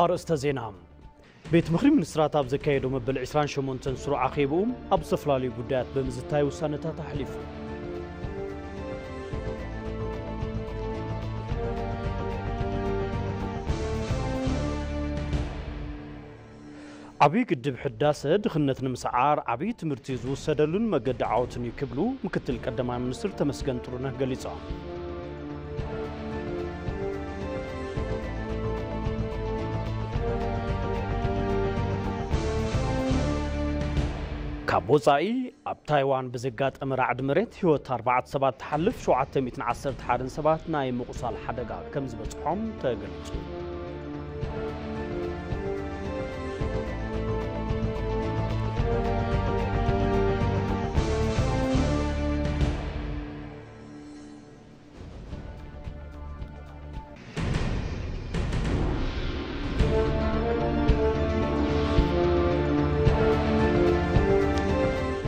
ኣርእስተ ዜና። ቤት ምኽሪ ሚኒስትራት ኣብ ዘካየዶ መበል ዕስራን ሸሞንተን ስሩዕ ኣኼብኡ ኣብ ዝተፈላለዩ ጉዳያት ብምዝታይ ውሳነታት ኣሕሊፉ። ዓብዪ ግድብ ሕዳሰ ድኽነት ንምስዓር ዓብዪ ትምህርቲ ዝውሰደሉን መገዲ ዓወትን እዩ ክብሉ ምክትል ቀዳማይ ሚኒስትር ተመስገን ጥሩነህ ገሊጾም። ካብ ወጻኢ፣ ኣብ ታይዋን ብዘጋጠመ ራዕዲ መሬት ህይወት ኣርባዕተ ሰባት ትሓልፍ፣ ሸውዓተ ሚእትን ዓሰርተ ሓደን ሰባት ናይ ምቑሳል ሓደጋ ከም ዝበጽሖም ተገሊጹ።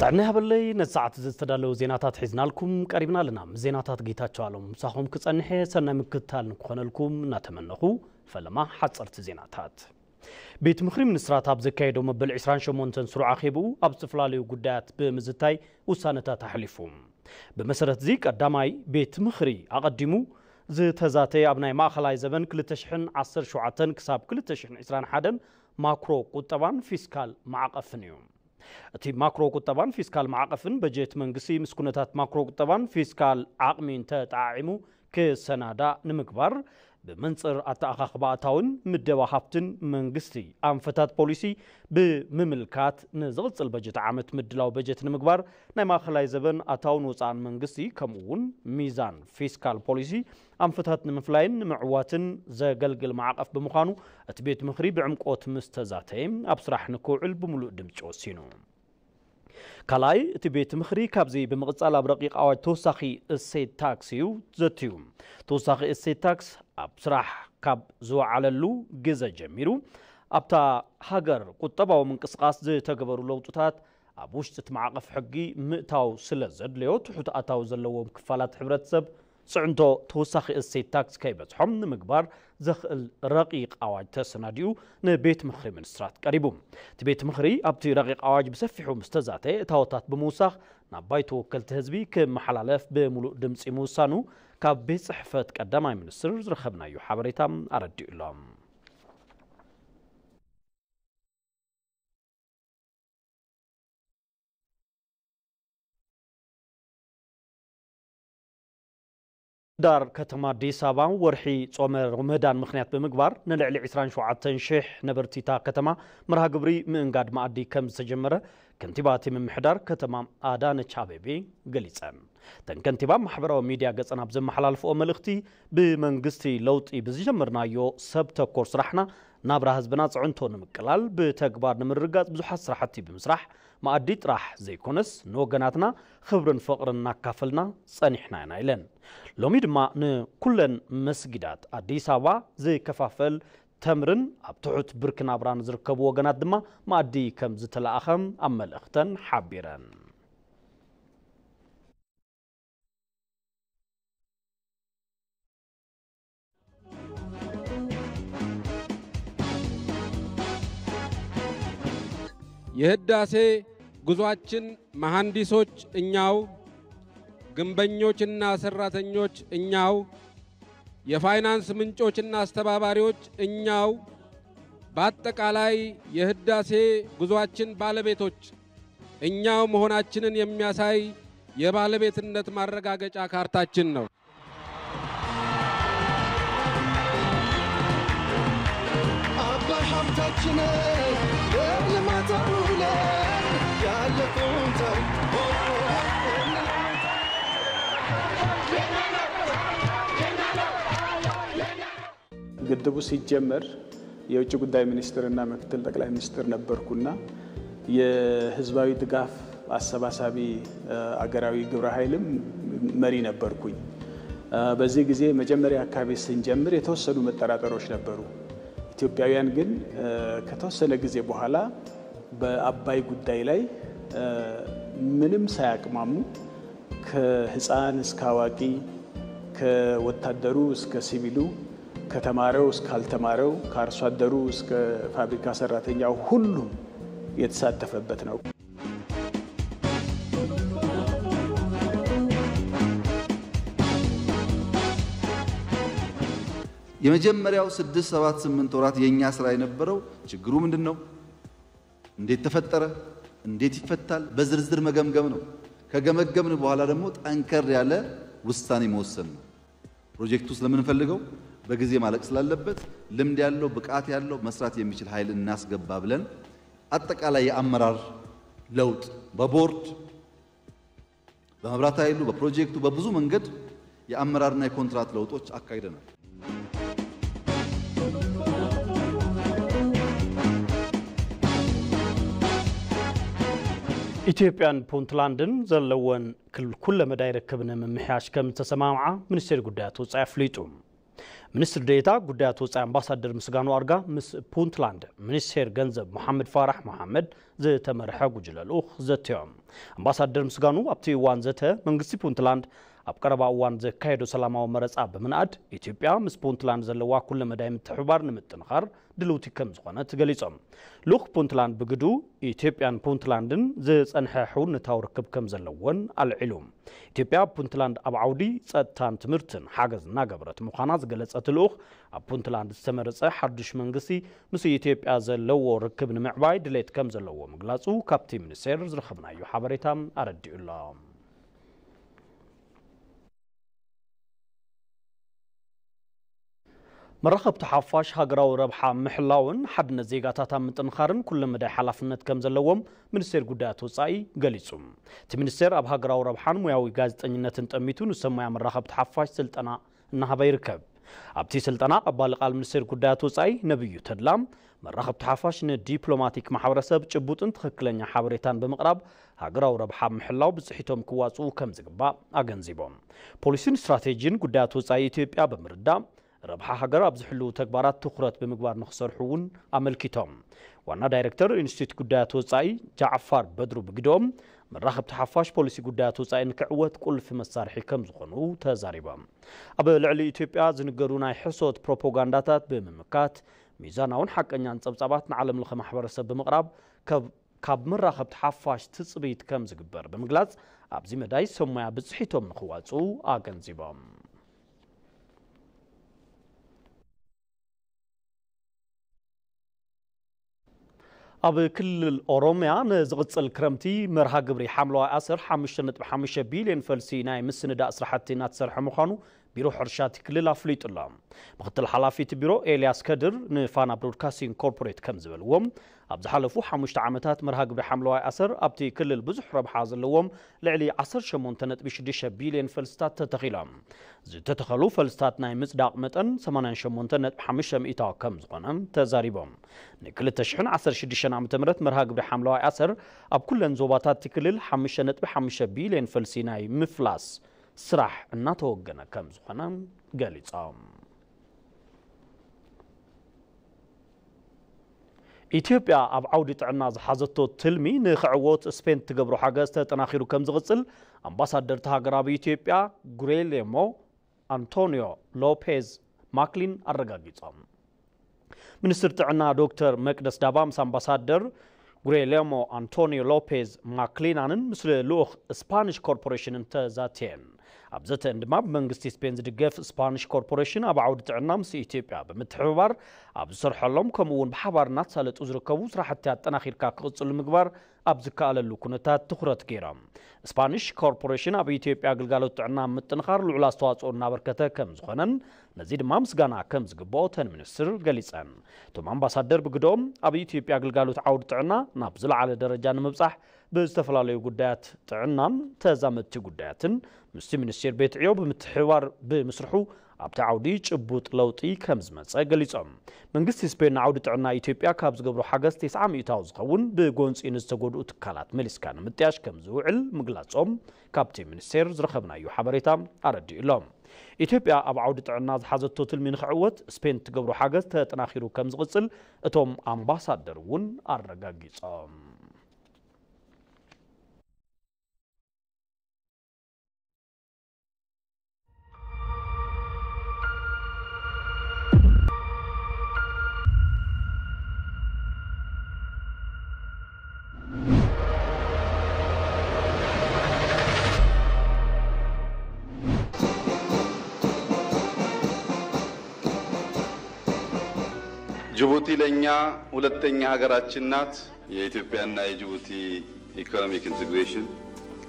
ጥዕና ይሃበለይ፣ ነዚ ሰዓት እዚ ዝተዳለዉ ዜናታት ሒዝናልኩም ቀሪብና ኣለና። ምስ ዜናታት ጌታቸው ኣሎም ምሳኹም ክጸንሕ እየ። ሰናይ ምክትታል ንክኾነልኩም እናተመነኹ፣ ፈለማ ሓጸርቲ ዜናታት። ቤት ምኽሪ ሚኒስትራት ኣብ ዘካየዶ መበል ዕስራን ሸሞንተን ስሩዕ ኣኼብኡ ኣብ ዝተፈላለዩ ጉዳያት ብምዝታይ ውሳነታት ኣሕሊፉ። ብመሰረት እዚ ቀዳማይ ቤት ምኽሪ ኣቐዲሙ ዝተዛተየ ኣብ ናይ ማእኸላይ ዘበን ክልተ ሽሕን ዓሰርተ ሸውዓተን ክሳብ ክልተ ሽሕን ዕስራን ሓደን ማክሮ ቁጠባን ፊስካል ማዕቐፍን እዩ። እቲ ማክሮ ቁጠባን ፊስካል ማዕቐፍን በጀት መንግስቲ ምስ ኩነታት ማክሮ ቁጠባን ፊስካል ዓቕሚን ተጠዓዒሙ ክሰናዳእ ንምግባር፣ ብመንጽር ኣተኣኻኽባ ኣታውን ምደባ ሃፍትን መንግስቲ ኣንፈታት ፖሊሲ ብምምልካት፣ ንዝቕጽል በጀት ዓመት ምድላው በጀት ንምግባር፣ ናይ ማእኸላይ ዘበን ኣታውን ወጻእን መንግስቲ፣ ከምኡ እውን ሚዛን ፊስካል ፖሊሲ ኣንፈታት ንምፍላይን ንምዕዋትን ዘገልግል ማዕቐፍ ብምዃኑ፣ እቲ ቤት ምኽሪ ብዕምቆት ምስ ተዛተየ፣ ኣብ ስራሕ ንክውዕል ብምሉእ ድምጺ ወሲኑ። ካልኣይ፣ እቲ ቤት ምኽሪ ካብዚ ብምቕጻል ኣብ ረቂቕ ኣዋጅ ተወሳኺ እሴት ታክስ እዩ ዘትዩ። ተወሳኺ እሴት ታክስ ኣብ ስራሕ ካብ ዝወዓለሉ ግዘ ጀሚሩ፣ ኣብታ ሃገር ቁጠባዊ ምንቅስቓስ ዝተገበሩ ለውጥታት ኣብ ውሽጢ እቲ ማዕቐፍ ሕጊ ምእታው ስለ ዘድልዮ፣ ትሑት ኣታዊ ዘለዎም ክፋላት ሕብረተሰብ ጽዕንቶ ተወሳኺ እሴት ታክስ ከይበጽሖም ንምግባር ዘኽእል ረቂቕ ኣዋጅ ተሰናዲኡ ንቤት ምኽሪ ሚኒስትራት ቀሪቡ። እቲ ቤት ምኽሪ ኣብቲ ረቂቕ ኣዋጅ ብሰፊሑ ምስ ተዛተየ፣ እታወታት ብምውሳኽ ናብ ባይቶ ወከልቲ ህዝቢ ክመሓላለፍ ብምሉእ ድምጺ ምውሳኑ ካብ ቤት ጽሕፈት ቀዳማይ ሚኒስትር ዝረኸብናዮ ሓበሬታ ኣረዲኡ ኣሎ። ዳር ከተማ ኣዲስ ኣበባ ወርሒ ጾመ ረመዳን ምኽንያት ብምግባር ንልዕሊ ዕስራን ሸውዓተን ሽሕ ነበርቲ እታ ከተማ መርሃ ግብሪ ምእንጋድ መኣዲ ከም ዝተጀመረ ከንቲባ እቲ ምምሕዳር ከተማ ኣዳነች ኣቤቤ ገሊጸን። እተን ከንቲባ ማሕበራዊ ሚድያ ገጸን ኣብ ዘመሓላልፍኦ መልእኽቲ፣ ብመንግስቲ ለውጢ ብዝጀመርናዮ ሰብ ተኮር ስራሕና ናብራ ህዝብና ጽዕንቶ ንምቅላል ብተግባር ንምርግጋጽ ብዙሓት ስራሕቲ ብምስራሕ፣ መኣዲ ጥራሕ ዘይኮነስ ንወገናትና ክብርን ፍቕርን እናካፈልና ጸኒሕና ኢና ኢለን። ሎሚ ድማ ንኩለን መስጊዳት ኣዲስ ኣበባ ዝከፋፈል ተምርን ኣብ ትሑት ብርኪ ናብራ ንዝርከቡ ወገናት ድማ መኣዲ ከም ዝተለኣኸ ኣብ መልእኽተን ሓቢረን። የህዳሴ ጉዟችን መሐንዲሶች እኛው፣ ግንበኞችና ሰራተኞች እኛው፣ የፋይናንስ ምንጮችና አስተባባሪዎች እኛው፣ በአጠቃላይ የህዳሴ ጉዟችን ባለቤቶች እኛው መሆናችንን የሚያሳይ የባለቤትነት ማረጋገጫ ካርታችን ነው። አባይ ሀብታችን በልማት አውለን ያለፈውን ታሪክ ግድቡ ሲጀመር የውጭ ጉዳይ ሚኒስትርና ምክትል ጠቅላይ ሚኒስትር ነበርኩና የህዝባዊ ድጋፍ አሰባሳቢ፣ እ፣ አገራዊ ግብረ ኃይልም መሪ ነበርኩኝ። እ፣ በዚህ ጊዜ መጀመሪያ አካባቢ ስንጀምር የተወሰኑ መጠራጠሮች ነበሩ። ኢትዮጵያውያን ግን፣ እ፣ ከተወሰነ ጊዜ በኋላ በአባይ ጉዳይ ላይ፣ እ፣ ምንም ሳያቅማሙ ከህፃን እስከ አዋቂ፣ ከወታደሩ እስከ ሲቪሉ፣ ከተማረው እስካልተማረው፣ ከአርሶ አደሩ እስከ ፋብሪካ ሰራተኛው ሁሉም የተሳተፈበት ነው። የመጀመሪያው ስድስት፣ ሰባት፣ ስምንት ወራት የኛ ስራ የነበረው ችግሩ ምንድን ነው፣ እንዴት ተፈጠረ፣ እንዴት ይፈታል በዝርዝር መገምገም ነው። ከገመገምን በኋላ ደግሞ ጠንከር ያለ ውሳኔ መወሰን ነው። ፕሮጀክቱ ስለምንፈልገው በጊዜ ማለቅ ስላለበት ልምድ ያለው ብቃት ያለው መስራት የሚችል ኃይል እናስገባ ብለን አጠቃላይ የአመራር ለውጥ በቦርድ በመብራት ኃይሉ በፕሮጀክቱ በብዙ መንገድ የአመራርና የኮንትራት ለውጦች አካሂደናል። ኢትዮጵያን ፑንትላንድን ዘለወን ክል- ኩለመዳይ ርክብ ንምምሕያሽ ከም ዝተሰማምዓ ሚኒስቴር ጉዳያት ወፃኢ ኣፍሊጡ። ሚኒስትር ዴኤታ ጉዳያት ወፃኢ ኣምባሳደር ምስጋኑ ኣርጋ ምስ ፑንትላንድ ሚኒስቴር ገንዘብ መሓመድ ፋራሕ መሓመድ ዝተመርሐ ጉጅለ ልኡኽ ዘትዮም። ኣምባሳደር ምስጋኑ ኣብቲ እዋን ዘተ መንግስቲ ፑንትላንድ ኣብ ቀረባ እዋን ዘካየዶ ሰላማዊ መረፃ ብምንኣድ ኢትዮጵያ ምስ ፑንትላንድ ዘለዋ ኩለመዳይ ምትሕብባር ንምጥንኻር ድልውቲ ከም ዝኾነት ገሊጾም። ልኡኽ ፑንትላንድ ብግዱ ኢትዮጵያን ፑንትላንድን ዝጸንሐ ሕውነታዊ ርክብ ከም ዘለዎን ኣልዒሉ። ኢትዮጵያ ኣብ ፑንትላንድ ኣብ ዓውዲ ጸጥታን ትምህርትን ሓገዝ እናገበረት ምዃና ዝገለጸ እቲ ልኡኽ ኣብ ፑንትላንድ ዝተመረጸ ሓዱሽ መንግስቲ ምስ ኢትዮጵያ ዘለዎ ርክብ ንምዕባይ ድሌት ከም ዘለዎ ምግላጹ ካብቲ ሚኒስቴር ዝረኸብናዮ ሓበሬታ ኣረዲኡ ኣሎ። መራኸብቲ ሓፋሽ ሃገራዊ ረብሓ ምሕላውን ሓድነት ዜጋታት ኣብ ምጥንኻርን ኩለመዳይ ሓላፍነት ከም ዘለዎም ሚኒስቴር ጉዳያት ወፃኢ ገሊፁ። እቲ ሚኒስቴር ኣብ ሃገራዊ ረብሓን ሙያዊ ጋዜጠኝነትን ጠሚቱ ንሰብ ሞያ መራኸብቲ ሓፋሽ ስልጠና እናሃበ ይርከብ። ኣብቲ ስልጠና ቀባሊ ቃል ሚኒስቴር ጉዳያት ወፃኢ ነብዩ ተድላ መራኸብቲ ሓፋሽ ንዲፕሎማቲክ ማሕበረሰብ ጭቡጥን ትኽክለኛ ሓበሬታን ብምቕራብ ሃገራዊ ረብሓ ምሕላው ብፅሒቶም ክዋፅኡ ከም ዝግባእ ኣገንዚቦም። ፖሊሲን ስትራቴጂን ጉዳያት ወፃኢ ኢትዮጵያ ብምርዳእ ረብሓ ሃገር ኣብ ዝሕልዉ ተግባራት ትኹረት ብምግባር ንክሰርሑ እውን ኣመልኪቶም። ዋና ዳይሬክተር ኢንስቲትዩት ጉዳያት ወፃኢ ጃዕፋር በድሩ ብግድኦም መራኸብቲ ሓፋሽ ፖሊሲ ጉዳያት ወፃኢ ንክዕወት ቁልፊ መሳርሒ ከም ዝኾኑ ተዛሪቦም። ኣብ ልዕሊ ኢትዮጵያ ዝንገሩ ናይ ሕሶት ፕሮፓጋንዳታት ብምምካት ሚዛናውን ሓቀኛን ፀብፃባት ንዓለም ለኸ ማሕበረሰብ ብምቕራብ ካብ መራኸብቲ ሓፋሽ ትፅቢት ከም ዝግበር ብምግላፅ ኣብዚ መዳይ ሰብ ሞያ ብፅሒቶም ንክዋፅኡ ኣገንዚቦም። ኣብ ክልል ኦሮሚያ ንዝቕፅል ክረምቲ መርሃ ግብሪ ሓምለዋይ ኣሰር ሓሙሽተ ነጥቢ ሓሙሽተ ቢልዮን ፈልሲ ናይ ምስንዳእ ስራሕቲ እናተሰርሐ ምዃኑ ቢሮ ሕርሻ እቲ ክልል ኣፍሊጡ ኣሎ። ምክትል ሓላፊ እቲ ቢሮ ኤልያስ ከድር ንፋና ብሮድካስቲንግ ኮርፖሬት ከም ዝበልዎ ኣብ ዝሓለፉ ሓሙሽተ ዓመታት መርሃ ግብሪ ሓምለዋይ ኣሰር ኣብቲ ክልል ብዙሕ ረብሓ ዘለዎም ልዕሊ ዓሰርተ ሸሞንተ ነጥቢ ሽዱሽተ ቢልዮን ፈልስታት ተተኺሎም። ዝተተኸሉ ፈልስታት ናይ ምጽዳቕ መጠን ሰማንያን ሸሞንተ ነጥቢ ሓሙሽተ ሚእታዊ ከም ዝኾነ ተዛሪቦም። ን ክልተ ሽሕን ዓሰርተ ሽዱሽተን ዓመተ ምህረት መርሃ ግብሪ ሓምለዋይ ኣሰር ኣብ ኩለን ዞባታት እቲ ክልል ሓሙሽተ ነጥቢ ሓሙሽተ ቢልዮን ፈልሲ ናይ ምፍላስ ስራሕ እናተወገነ ከም ዝኾነ ገሊጾም። ኢትዮጵያ ኣብ ዓውዲ ጥዕና ዝሓዘቶ ትልሚ ንክዕወት ስፔን ትገብሮ ሓገዝ ተጠናኺሩ ከም ዝቕጽል ኣምባሳደር እታ ሃገር ኣብ ኢትዮጵያ ጉሬሌሞ ኣንቶኒዮ ሎፔዝ ማክሊን ኣረጋጊጾም። ሚኒስትር ጥዕና ዶክተር መቅደስ ዳባ ምስ ኣምባሳደር ጉሬሌሞ ኣንቶኒዮ ሎፔዝ ማክሊናንን ምስ ልኡኽ ስፓኒሽ ኮርፖሬሽንን ተዛትየን። ኣብ ዘተን ድማ ብመንግስቲ ስፔን ዝድገፍ ስፓኒሽ ኮርፖሬሽን ኣብ ዓውዲ ጥዕና ምስ ኢትዮጵያ ብምትሕብባር ኣብ ዝሰርሐሎም ከምኡ እውን ብሓባር እናተሳለጡ ዝርከቡ ስራሕቲ ኣጠናኺርካ ክቕፅሉ ምግባር ኣብ ዝከኣለሉ ኩነታት ትኹረት ገይሮም። ስፓኒሽ ኮርፖሬሽን ኣብ ኢትዮጵያ ግልጋሎት ጥዕና ኣብ ምጥንኻር ልዑል ኣስተዋፅኦ እናበርከተ ከም ዝኾነን ነዚ ድማ ምስጋና ከም ዝግብኦ እተን ሚኒስትር ገሊፀን። እቶም ኣምባሳደር ብግድኦም ኣብ ኢትዮጵያ ግልጋሎት ዓውዲ ጥዕና ናብ ዝለዓለ ደረጃ ንምብፃሕ ብዝተፈላለዩ ጉዳያት ጥዕናን ተዛመድቲ ጉዳያትን ምስቲ ሚኒስቴር ቤት ዕዮ ብምትሕብባር ብምስርሑ ኣብቲ ዓውዲ ጭቡጥ ለውጢ ከም ዝመፀ ገሊፆም። መንግስቲ ስፔን ንዓውዲ ጥዕና ኢትዮጵያ ካብ ዝገብሮ ሓገዝ ተስዓ ሚእታዊ ዝኸውን ብጎንፂ ንዝተጎድኡ ትካላት መሊስካ ንምጥያሽ ከም ዝውዕል ምግላፆም ካብቲ ሚኒስቴር ዝረኸብናዮ ሓበሬታ ኣረዲኡ ኣሎ። ኢትዮጵያ ኣብ ዓውዲ ጥዕና ዝሓዘቶ ትልሚ ንክዕወት ስፔን ትገብሮ ሓገዝ ተጠናኺሩ ከም ዝቕፅል እቶም ኣምባሳደር እውን ኣረጋጊፆም። ጅቡቲ ለእኛ ሁለተኛ ሀገራችን ናት። የኢትዮጵያና የጅቡቲ ኢኮኖሚክ ኢንቴግሬሽን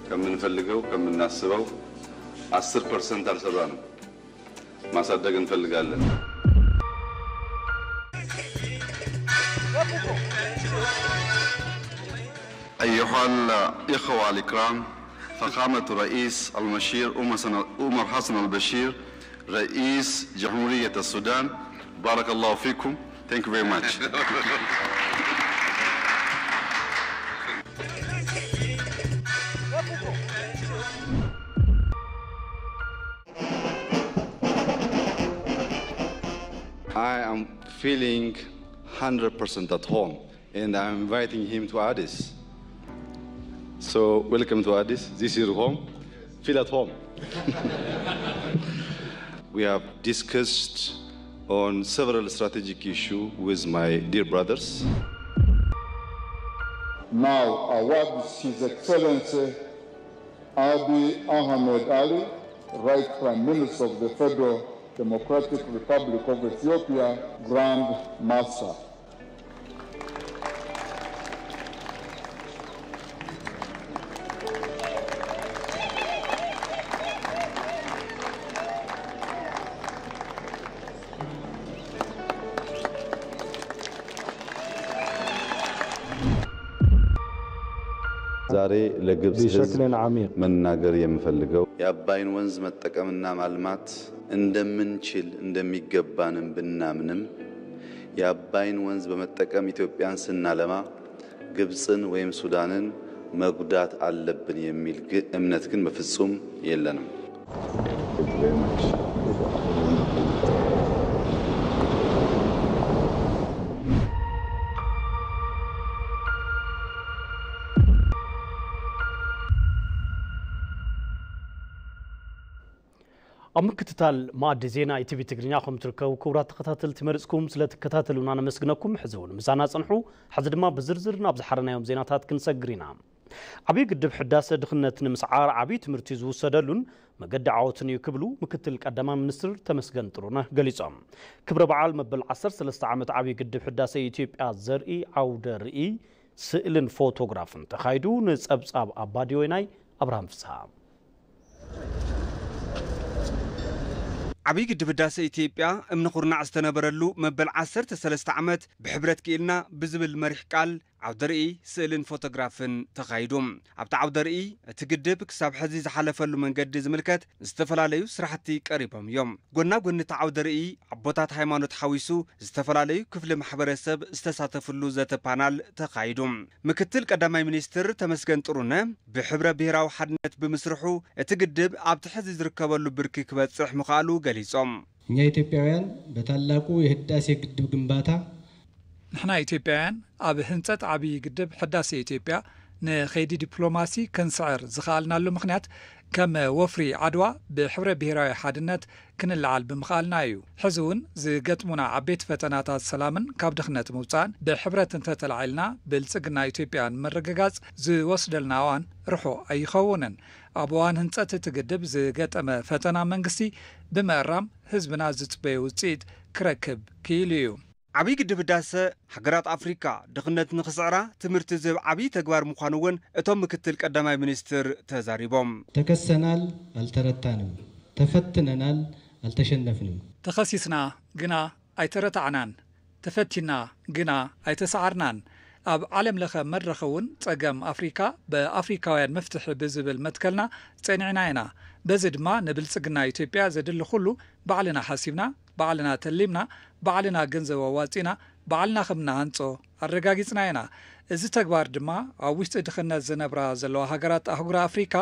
ከምንፈልገው ከምናስበው አስር ፐርሰንት አልሰራንም። ማሳደግ እንፈልጋለን። أيها الإخوة الكرام، فخامة رئيس المشير عمر حسن البشير، رئيس جمهورية السودان، بارك الله فيكم. Thank you very much. I am feeling hundred percent at home, and I'm inviting him to Addis. So, welcome to Addis. This is your home. Feel at home. We have discussed on several strategic issues with my dear brothers. Now, I award His Excellency Abiy Ahmed Ali, Right Prime Minister of the Federal Democratic Republic of Ethiopia, Grand Master. ዛሬ ለግብጽ ሕዝብ መናገር የምፈልገው የአባይን ወንዝ መጠቀምና ማልማት እንደምንችል እንደሚገባንም ብናምንም፣ የአባይን ወንዝ በመጠቀም ኢትዮጵያን ስናለማ ግብጽን ወይም ሱዳንን መጉዳት አለብን የሚል ግ-፣ እምነት ግን በፍጹም የለንም። ኣብ ምክትታል መኣዲ ዜና ኢቲቪ ትግርኛ ከም ትርከቡ ክቡራት ተኸታተልቲ መሪጽኩም ስለ ትከታተሉና ነመስግነኩም። ሕዚ እውን ምሳና ጽንሑ። ሕዚ ድማ ብዝርዝር ናብ ዝሓረናዮም ዜናታት ክንሰግር ኢና። ዓብዪ ግድብ ሕዳሰ ድኽነት ንምስዓር ዓብዪ ትምህርቲ ዝውሰደሉን መገዲ ዓወትን እዩ ክብሉ ምክትል ቀዳማይ ሚኒስትር ተመስገን ጥሩነህ ገሊጾም። ክብረ በዓል መበል ዓሰርተ ሰለስተ ዓመት ዓብዪ ግድብ ሕዳሰ ኢትዮጵያ ዘርኢ ዓውደ ርእይ ስእልን ፎቶግራፍን ተኻይዱ። ንጸብጻብ ኣባዲ ወይናይ ኣብርሃም ፍስሃ። ዓብዪ ግድብ ህዳሰ ኢትዮጵያ እምኒ ኩርናዕ ዝተነበረሉ መበል ዓሰርተ ሰለስተ ዓመት ብሕብረት ክኢልና ብዝብል መሪሕ ቃል ዓውደ ርእይ ስእልን ፎቶግራፍን ተኻይዱ። ኣብቲ ዓውደ ርእይ እቲ ግድብ ክሳብ ሕዚ ዝሓለፈሉ መንገዲ ዝምልከት ዝተፈላለዩ ስራሕቲ ቀሪቦም እዮም። ጎና ጎኒ እቲ ዓውደ ርእይ ኣቦታት ሃይማኖት ሓዊሱ ዝተፈላለዩ ክፍሊ ማሕበረሰብ ዝተሳተፍሉ ዘተ ፓናል ተኻይዱ። ምክትል ቀዳማይ ሚኒስትር ተመስገን ጥሩነህ ብሕብረ ብሔራዊ ሓድነት ብምስርሑ እቲ ግድብ ኣብቲ ሕዚ ዝርከበሉ ብርኪ ክበጽሕ ምኽኣሉ ገሊጾም። እኛ ኢትዮጵያውያን በታላቁ የህዳሴ ግድብ ግንባታ ንሕና ኢትዮጵያውያን ኣብ ህንጸት ዓብዪ ግድብ ሕዳሴ ኢትዮጵያ ንኸይዲ ዲፕሎማሲ ክንስዕር ዝኸኣልናሉ ምኽንያት ከም ወፍሪ ዓድዋ ብሕብረ ብሔራዊ ሓድነት ክንለዓል ብምኽኣልና እዩ። ሕዚ እውን ዝገጥሙና ዓበይቲ ፈተናታት ሰላምን ካብ ድኽነት ምውጻእን ብሕብረት እንተተላዒልና ብልጽግና ኢትዮጵያ ንምርግጋጽ ዝወስደልና እዋን ርሑቕ ኣይኸውንን። ኣብ እዋን ህንጸት እቲ ግድብ ዝገጠመ ፈተና መንግስቲ ብምእራም ህዝብና ዝጽበዮ ውጽኢት ክረክብ ክኢሉ እዩ። ዓብዪ ግድብ ህዳሰ ሃገራት ኣፍሪካ ድኽነት ንኽስዕራ ትምህርቲ ዝህብ ዓብዪ ተግባር ምዃኑ እውን እቶም ምክትል ቀዳማይ ሚኒስትር ተዛሪቦም። ተከሰናል፣ አልተረታንም። ተፈትነናል፣ አልተሸነፍንም። ተኸሲስና፣ ግና ኣይተረታዕናን። ተፈቲና፣ ግና ኣይተሰዓርናን። ኣብ ዓለም ለኸ መድረኽ እውን ጸገም ኣፍሪካ ብኣፍሪካውያን መፍትሒ ብዝብል መትከልና ጸኒዕና ኢና። በዚ ድማ ንብልጽግና ኢትዮጵያ ዘድሊ ኩሉ ባዕልና ሓሲብና፣ ባዕልና ተሊምና፣ ባዕልና ገንዘብ ኣዋጺና፣ ባዕልና ከም ንሃንጾ ኣረጋጊጽና ኢና። እዚ ተግባር ድማ ኣብ ውሽጢ ድኽነት ዝነብራ ዘለዋ ሃገራት ኣህጉረ ኣፍሪካ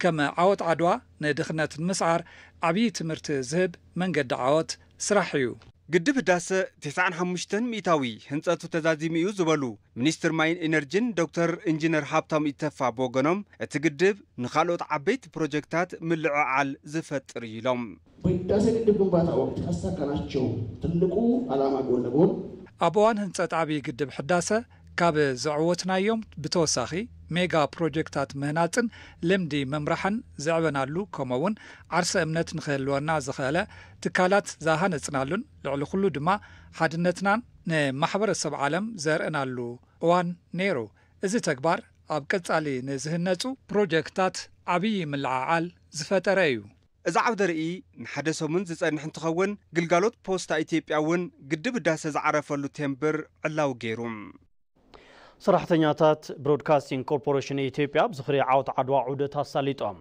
ከም ዓወት ዓድዋ ንድኽነት ንምስዓር ዓብዪ ትምህርቲ ዝህብ መንገዲ ዓወት ስራሕ እዩ። ግድብ ህዳሰ ተስዓን ሓሙሽተን ሚእታዊ ህንጸቱ ተዛዚሙ እዩ ዝበሉ ሚኒስትር ማይን ኢነርጂን ዶክተር ኢንጂነር ሃብታሙ ኢተፋ ብወገኖም፣ እቲ ግድብ ንኻልኦት ዓበይቲ ፕሮጀክታት ምልዕዓል ዝፈጥር እዩ ኢሎም። በህዳሴ ግድብ ግንባታ ወቅት ካሳካናቸው ትልቁ ዓላማ ጎን ለጎን ኣብ እዋን ህንጸት ዓብዪ ግድብ ሕዳሰ ካብ ዘዕወትናዮም ብተወሳኺ ሜጋ ፕሮጀክታት ምህናጽን ልምዲ ምምራሕን ዘዕበናሉ፣ ከምኡ እውን ዓርሰ እምነት ንኽህልወና ዝኸእለ ትካላት ዝሃነጽናሉን ልዕሊ ኩሉ ድማ ሓድነትናን ንማሕበረሰብ ዓለም ዘርእናሉ እዋን ነይሩ። እዚ ተግባር ኣብ ቀጻሊ ንዝህነጹ ፕሮጀክትታት ዓብዪ ምልዕዓል ዝፈጠረ እዩ። እዚ ዓውደ ርእይ ንሓደ ሰሙን ዝጸንሕ እንትኸውን፣ ግልጋሎት ፖስታ ኢትዮጵያ እውን ግድብ ህዳሰ ዝዓረፈሉ ቴምብር ዕላዊ ገይሩ። ሰራሕተኛታት ብሮድካስቲንግ ኮርፖሬሽን ኢትዮጵያ ኣብ ዝኽሪ ዓወት ዓድዋ ዑደት ኣሳሊጦም።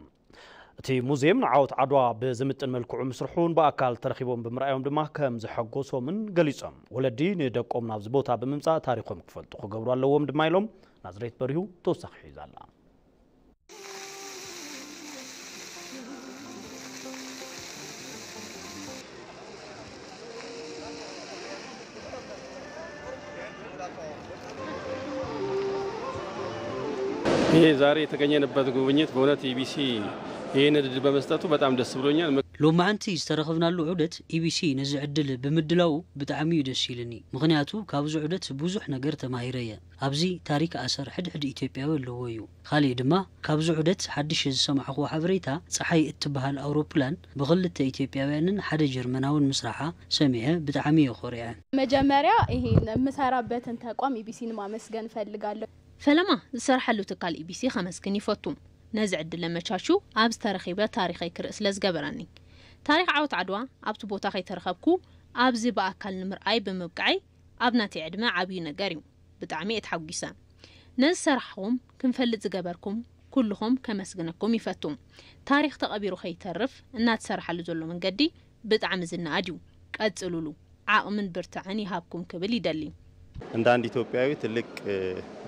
እቲ ሙዚየም ንዓወት ዓድዋ ብዝምጥን መልክዑ ምስርሑ እውን ብኣካል ተረኺቦም ብምርኣዮም ድማ ከም ዘሐጎሶምን ገሊጾም። ወለዲ ንደቆም ናብዚ ቦታ ብምምጻእ ታሪኾም ክፈልጡ ክገብሩ ኣለዎም ድማ ኢሎም። ናዝሬት በሪሁ ተወሳኺ ሒዛ ኣላ። ይህ ዛሬ የተገኘንበት ጉብኝት በእውነት ኢቢሲ ይህን እድል በመስጠቱ በጣም ደስ ብሎኛል። ሎማዓንቲ ዝተረኸብናሉ ዑደት ኢቢሲ ነዚ ዕድል ብምድላዉ ብጣዕሚ እዩ ደስ ኢሉኒ። ምኽንያቱ ካብዚ ዑደት ብዙሕ ነገር ተማሂረ እየ። ኣብዚ ታሪክ ኣሰር ሕድሕድ ኢትዮጵያዊ ኣለዎ እዩ። ካሊእ ድማ ካብዚ ዑደት ሓድሽ ዝሰማዕኽዎ ሓበሬታ፣ ጸሓይ እትበሃል ኣውሮፕላን ብኽልተ ኢትዮጵያውያንን ሓደ ጀርመናውን ምስራሓ ሰሚዐ ብጣዕሚ እየ ኮሪዐ። መጀመሪያ ይሄን የምሰራበትን ተቋም ኢቢሲን ማመስገን እፈልጋለሁ። ፈለማ ዝሰርሓሉ ትካል ኢቢሲ ከመስግን ይፈቱ። ነዚ ዕድል ለመቻቹ ኣብዚ ተረኺበ ታሪኸይ ክርኢ ስለ ዝገበረኒ። ታሪኽ ዓወት ዓድዋ ኣብቲ ቦታ ከይተረኸብኩ ኣብዚ ብኣካል ንምርኣይ ብምብቃዓይ ኣብ ናተይ ዕድመ ዓብዩ ነገር እዩ። ብጣዕሚ እየ ተሓጒሰ። ነዚ ስራሕኹም ክንፈልጥ ዝገበርኩም ኩልኹም ከመስግነኩም ይፈቱ። ታሪኽ ተቐቢሩ ከይተርፍ እናተሰርሓሉ ዘሎ መንገዲ ብጣዕሚ ዝነኣድ እዩ። ቀጽሉሉ። ዓቕምን ብርታዕን ይሃብኩም ክብል ይደሊ። እንደ አንድ ኢትዮጵያዊ ትልቅ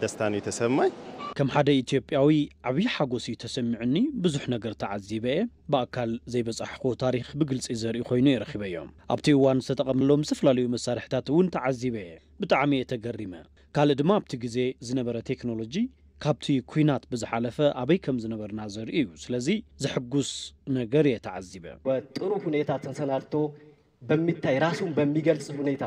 ደስታ ነው የተሰማኝ። ከም ሓደ ኢትዮጵያዊ ዓብዪ ሓጎስ እዩ ተሰሚዑኒ። ብዙሕ ነገር ተዓዚበ እየ። ብኣካል ዘይበጻሕክዎ ታሪኽ ብግልጺ ዘርኢ ኮይኑ እየ ረኺበዮ። ኣብቲ እዋን ዝተጠቐምሎም ዝተፈላለዩ መሳርሕታት እውን ተዓዚበ እየ። ብጣዕሚ እየ ተገሪመ። ካልእ ድማ ኣብቲ ግዜ ዝነበረ ቴክኖሎጂ ካብቲ ኲናት ብዝሓለፈ ኣበይ ከም ዝነበርና ዘርኢ እዩ። ስለዚ ዘሕጉስ ነገር እየ ተዓዚበ። በጥሩ ሁኔታ ተሰናድቶ በሚታይ ራሱን በሚገልጽ ሁኔታ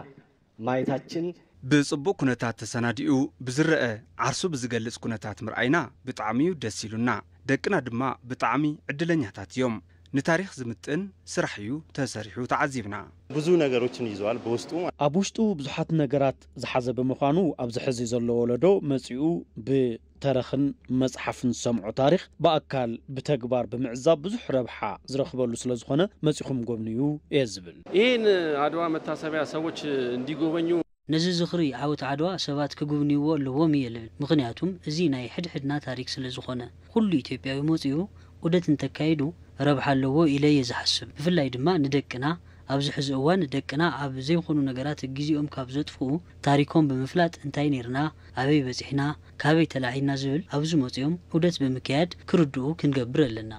ማየታችን ብጽቡቕ ኩነታት ተሰናዲኡ ብዝረአ ዓርሱ ብዝገልጽ ኩነታት ምርኣይና ብጣዕሚ እዩ ደስ ኢሉና። ደቅና ድማ ብጣዕሚ ዕድለኛታት እዮም። ንታሪኽ ዝምጥን ስራሕ እዩ ተሰሪሑ ተዓዚብና። ብዙ ነገሮችን ይዘዋል በውስጡ። ኣብ ውሽጡ ብዙሓት ነገራት ዝሓዘ ብምዃኑ ኣብዚ ሕዚ ዘሎ ወለዶ መጺኡ ብተረኽን መጽሓፍን ዝሰምዖ ታሪኽ ብኣካል ብተግባር ብምዕዛብ ብዙሕ ረብሓ ዝረኽበሉ ስለ ዝኾነ መጺኹም ጎብንዩ እየ ዝብል። ይህን አድዋ መታሰቢያ ሰዎች እንዲጎበኙ ነዚ ዝኽሪ ዓወት ዓድዋ ሰባት ክጉብንይዎ ኣለዎም እየ ልብል። ምኽንያቱም እዚ ናይ ሕድሕድና ታሪክ ስለ ዝኾነ። ኩሉ ኢትዮጵያዊ መጺኡ ዑደት እንተካይዱ ረብሓ ኣለዎ ኢለ እየ ዝሓስብ። ብፍላይ ድማ ንደቅና ኣብዚ ሕዚ እዋን ደቅና ኣብ ዘይኾኑ ነገራት ግዜኦም ካብ ዘጥፍኡ ታሪኮም ብምፍላጥ እንታይ ኔርና፣ ኣበይ በጺሕና፣ ካበይ ተላዒልና ዝብል ኣብዚ መጺኦም ዑደት ብምክያድ ክርድኡ ክንገብር ኣለና።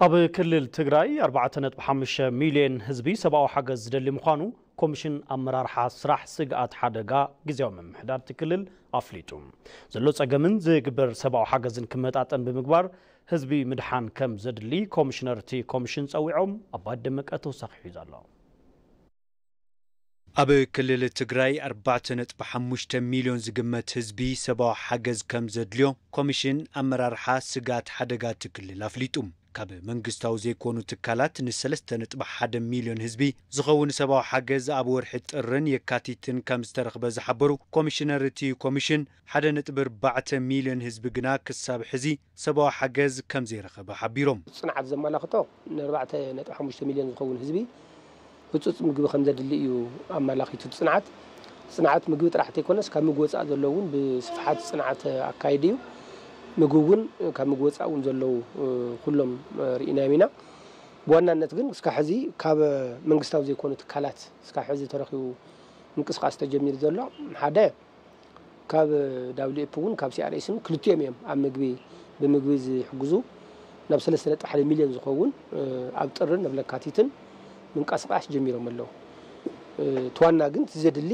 ኣብ ክልል ትግራይ ኣርባዕተ ነጥቢ ሓሙሽተ ሚልዮን ህዝቢ ሰብኣዊ ሓገዝ ዝደሊ ምዃኑ ኮሚሽን ኣመራርሓ ስራሕ ስግኣት ሓደጋ ግዝያዊ ምምሕዳር እቲ ክልል ኣፍሊጡ። ዘሎ ጸገምን ዝግበር ሰብኣዊ ሓገዝን ክመጣጠን ብምግባር ህዝቢ ምድሓን ከም ዘድሊ ኮሚሽነር እቲ ኮሚሽን ጸዊዖም። ኣባይ ደመቀ ተወሳኺ ሒዙ ኣሎ። ኣብ ክልል ትግራይ ኣርባዕተ ነጥቢ ሓሙሽተ ሚልዮን ዝግመት ህዝቢ ሰብኣዊ ሓገዝ ከም ዘድልዮ ኮሚሽን ኣመራርሓ ስግኣት ሓደጋ እቲ ክልል ኣፍሊጡ። ካብ መንግስታዊ ዘይኮኑ ትካላት ንሰለስተ ነጥቢ ሓደ ሚልዮን ህዝቢ ዝኸውን ሰብኣዊ ሓገዝ ኣብ ወርሒ ጥርን የካቲትን ከም ዝተረኽበ ዝሓበሩ ኮሚሽነር እቲ ኮሚሽን፣ ሓደ ነጥቢ ኣርባዕተ ሚልዮን ህዝቢ ግና ክሳብ ሕዚ ሰብኣዊ ሓገዝ ከም ዘይረኸበ ሓቢሮም። ጽንዓት ዘመላኽቶ ንኣርባዕተ ነጥቢ ሓሙሽተ ሚልዮን ዝኸውን ህዝቢ ህጹጽ ምግቢ ከም ዘድሊ እዩ ኣመላኺቱ። ጽንዓት ጽንዓት ምግቢ ጥራሕ ተይኮነስ ካብ ምግቢ ወጻኢ ዘሎ እውን ብስፍሓት ጽንዓት ኣካይዱ እዩ። ምግቢ እውን ካብ ምግቢ ወጻኢ እውን ዘለዉ ኩሎም ርኢናዮም ኢና። ብዋናነት ግን እስካብ ሕዚ ካብ መንግስታዊ ዘይኮኑ ትካላት እስካብ ሕዚ ተረኺቡ ምንቅስቃስ ተጀሚሩ ዘሎ ሓደ ካብ ዳብሊው ኤፍ እውን ካብ ሲኣርኤስን ክልቲኦም እዮም ኣብ ምግቢ ብምግቢ ዝሕግዙ ናብ ሰለስተ ነጥቢ ሓደ ሚልዮን ዝኸውን ኣብ ጥርን ኣብ ለካቲትን ምንቀስቃስ ጀሚሮም ኣለዉ። እቲ ዋና ግን እቲ ዘድሊ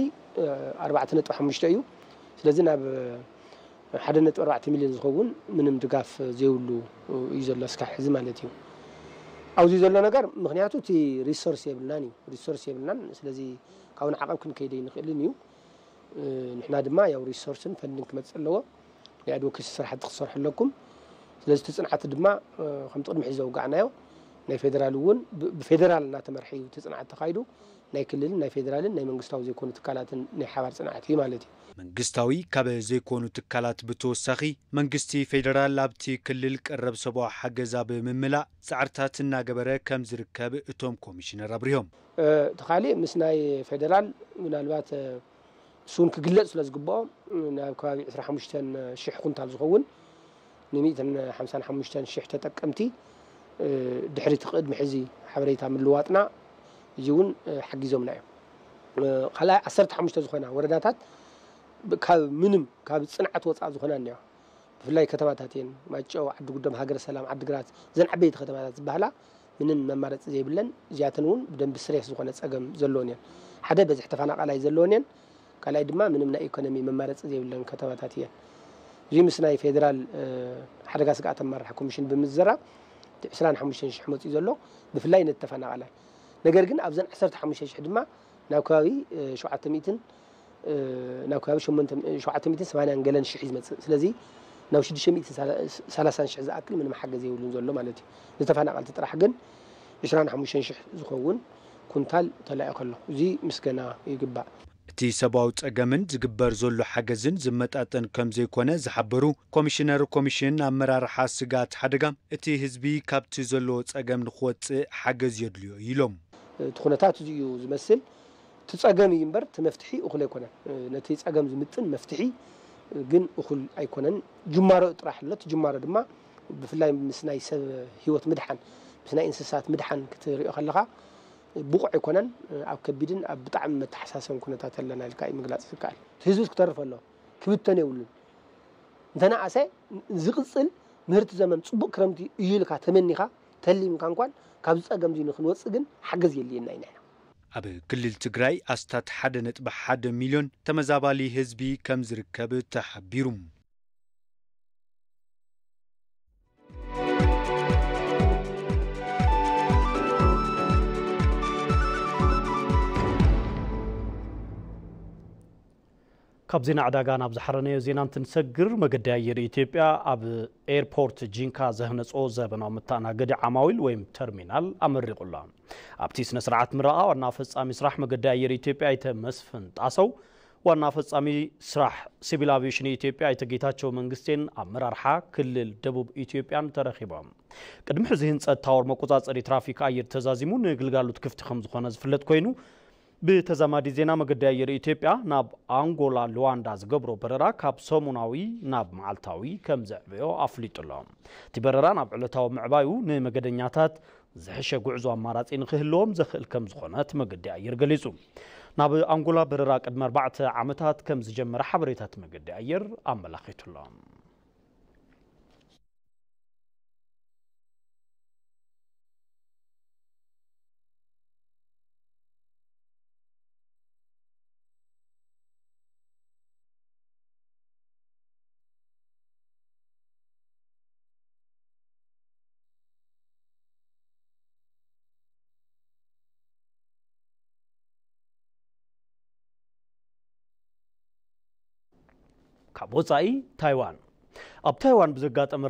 ኣርባዕተ ነጥቢ ሓሙሽተ እዩ። ስለዚ ናብ ሓደ ነጥቢ ኣርባዕተ ሚልዮን ዝኸውን ምንም ድጋፍ ዘይብሉ እዩ ዘሎ እስካብ ሕዚ ማለት እዩ። ኣብዚ ዘሎ ነገር ምክንያቱ እቲ ሪሶርስ የብልናን እዩ። ሪሶርስ የብልናን። ስለዚ ካብኡ ንዓቐብ ክንከይድ ኣይንኽእልን እዩ። ንሕና ድማ ያው ሪሶርስን ፈንድን ክመጽእ ኣለዎ። ናይ ኣድቮኬሲ ስራሕቲ ክትሰርሑ ኣለኩም። ስለዚ እቲ ጽንዓት ድማ ከም ቅድሚ ሕዚ ዘውጋዕናዮ ናይ ፌደራል እውን ብ- ብፌደራል እናተመርሐ እዩ እቲ ፅንዓት ተኻይዱ። ናይ ክልልን ናይ ፌደራልን ናይ መንግስታዊ ዘይኮኑ ትካላትን ናይ ሓባር ፅንዓት እዩ ማለት እዩ። መንግስታዊ ካብ ዘይኮኑ ትካላት ብተወሳኺ መንግስቲ ፌደራል ኣብቲ ክልል ቀረብ ሰብኣዊ ሓገዝ ኣብ ምምላእ ፃዕርታት እናገበረ ከም ዝርከብ እቶም ኮሚሽነር ኣብሪሆም። እቲ ካሊእ ምስ ናይ ፌደራል ምናልባት እሱን ክግለፅ ስለ ዝግብኦ ናብ ከባቢ ዕስራ ሓሙሽተ ሽሕ ኩንታል ዝኸውን ን ሚእትን ሓምሳን ሓሙሽተን ሽሕ ተጠቀምቲ ድሕሪ እቲ ቅድሚ ሕዚ ሓበሬታ ምልዋጥና እዚ እውን ሓጊዞምና እዮም። ካልኣይ ዓሰርተ ሓሙሽተ ዝኾና ወረዳታት ካብ ምንም ካብ ፅንዓት ወፃእ ዝኾና እኒዋ ብፍላይ ከተማታት እየን ማጨው ዓዲ ጉደም ሃገረ ሰላም ዓዲ ግራት ዘን ዓበይቲ ከተማታት ዝበሃላ ምንም መማረፂ ዘይብለን እዚኣተን እውን ብደንቢ ስሬስ ዝኾነ ፀገም ዘለዎን እየን ሓደ በዝሒ ተፈናቃላይ ዘለዎን እየን ካልኣይ ድማ ምንም ናይ ኢኮኖሚ መማረፂ ዘይብለን ከተማታት እየን እዚ ምስ ናይ ፌደራል ሓደጋ ስግኣት ኣመራርሓ ኮሚሽን ብምዝራብ እቲ ዕስራን ሓሙሽተን ሽሕ መፅኡ ዘሎ ብፍላይ ነቲ ተፈናቃላይ ነገር ግን ኣብዘን ዓሰርተ ሓሙሽተ ሽሕ ድማ ናብ ከባቢ ሸውዓተ ሚእትን ናብ ከባቢ ሸውዓተ ሚእትን ሰማንያን ገለን ሽሕ እዩ ዝመፅእ ስለዚ ናብ ሽዱሽተ ሚእትን ሰላሳን ሽሕ ዝኣክል ምንም ሓገዝ የብሉን ዘሎ ማለት እዩ ንተፈናቀልቲ ጥራሕ ግን ዕስራን ሓሙሽተን ሽሕ ዝኸውን ኩንታል ተላኢኹ ኣሎ እዚ ምስገና ይግባእ እቲ ሰብኣዊ ፀገምን ዝግበር ዘሎ ሓገዝን ዝመጣጠን ከም ዘይኮነ ዝሓበሩ ኮሚሽነር ኮሚሽን ኣመራርሓ ስግኣት ሓደጋ እቲ ህዝቢ ካብቲ ዘለዎ ፀገም ንክወፅእ ሓገዝ የድልዮ ኢሎም። እቲ ኩነታት እዚ እዩ ዝመስል። እቲ ፀገም እዩ እምበር እቲ መፍትሒ እኹል ኣይኮነን። ነቲ ፀገም ዝምጥን መፍትሒ ግን እኹል ኣይኮነን። ጅማሮ ጥራሕ ኣሎ። እቲ ጅማሮ ድማ ብፍላይ ምስ ናይ ሰብ ህይወት ምድሓን ምስ ናይ እንስሳት ምድሓን ክትሪኦ ከለኻ ብቑዕ ኣይኮነን። ኣብ ከቢድን ኣብ ብጣዕሚ መተሓሳሰብን ኩነታት ኣለና ኢልካ እዩ ምግላፅ ዝከኣል። እቲ ህዝቢ ክተርፍ ኣለዎ። ክብተን የብሉን። እንተነኣሰ ዝቕፅል ምህርቲ ዘመን ፅቡቕ ክረምቲ እዩ ኢልካ ተመኒኻ ተሊምካ እንኳን ካብዚ ፀገም እዚ ንክንወፅእ ግን ሓገዝ የድልየና እዩ ንሕና። ኣብ ክልል ትግራይ ኣስታት ሓደ ነጥቢ ሓደ ሚልዮን ተመዛባሊ ህዝቢ ከም ዝርከብ ተሓቢሩ። ካብ ዜና ዕዳጋ ናብ ዝሓረነዮ ዜና እንትንሰግር፣ መገዲ ኣየር ኢትዮጵያ ኣብ ኤርፖርት ጂንካ ዘህነጾ ዘበናዊ መተኣናገዲ ዓማዊል ወይም ተርሚናል ኣመሪቑ ኣሎ። ኣብቲ ስነ ስርዓት ምረቓ ዋና ፈጻሚ ስራሕ መገዲ ኣየር ኢትዮጵያ ኣይተ መስፍን ጣሰው፣ ዋና ፈጻሚ ስራሕ ሲቪል ኣቪዬሽን ኢትዮጵያ ኣይተ ጌታቸው መንግስቴን ኣመራርሓ ክልል ደቡብ ኢትዮጵያን ተረኺቦም። ቅድሚ ሕዚ ህንጸት ታወር መቆጻጸሪ ትራፊክ ኣየር ተዛዚሙ ንግልጋሎት ክፍቲ ከም ዝኾነ ዝፍለጥ ኮይኑ፣ ብተዛማዲ ዜና መገዲ ኣየር ኢትዮጵያ ናብ ኣንጎላ ሉዋንዳ ዝገብሮ በረራ ካብ ሰሙናዊ ናብ መዓልታዊ ከም ዘዕበዮ ኣፍሊጡ ኣሎ። እቲ በረራ ናብ ዕለታዊ ምዕባዩ ንመገደኛታት ዝሕሸ ጉዕዞ ኣማራጺ ንክህልዎም ዘኽእል ከም ዝኾነ እቲ መገዲ ኣየር ገሊጹ። ናብ ኣንጎላ በረራ ቅድሚ ኣርባዕተ ዓመታት ከም ዝጀመረ ሓበሬታ እቲ መገዲ ኣየር ኣመላኺቱ ኣሎ። ካብ ወጻኢ፣ ታይዋን። ኣብ ታይዋን ብዘጋጠመ